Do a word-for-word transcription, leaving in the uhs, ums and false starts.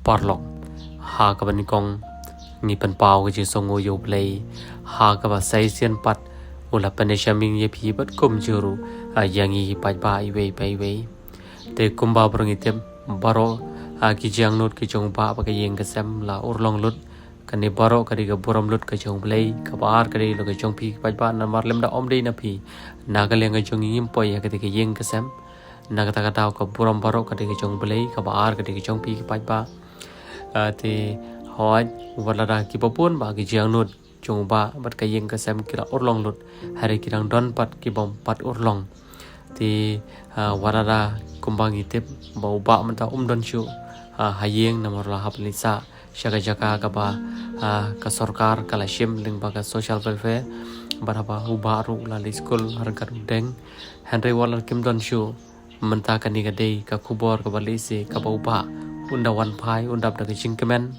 paralok. Ha kaba nyngkong ngi pynpaw ka jingsngew ïa U Blei, ha kaba sa shisien pat u la pynïashem ïa phi bad kumjuh ruh ïa ngi paidbah iwei pa iwei. Te kumba baroh ngi tip, baroh ki jingangnud ki jong u Bah bad ka ïing ka sem la urlong lut. Kane baroh ka dei ka burom lut ka jong U Blei. Kaba ar ka dei la ka jong phi ki paidbah, namar lymda ym dei na phi, na ka liang ka jong ngi ngim poi ha kata ka ïing ka sem. Na kata ka daw ka burom baroh ka dei ka jong U Blei, kaba ar ka dei ka jong phi ki paidbah. Te hooid, wat lada kiba bun bah ki jingangnud jong u Bah bad ka ïing ka sem ki la urlong lut, hynrei ki dang don pat ki bym pat urlong. Te wat lada kumba ngi tip ba u Bah mynta um don shuh ha ïing, namar la hap leit sah sha ka jaka kaba ka sorkar ka la shim lyngba ka social welfare, bad haba u Bah ruh la leit skul ha ryngkat u Deng. Hynrei wat la kim don shuh, mynta kane ka dei ka khubor kaba lehse kaba u Bah un da wan phai, un dap da ka jingkmen.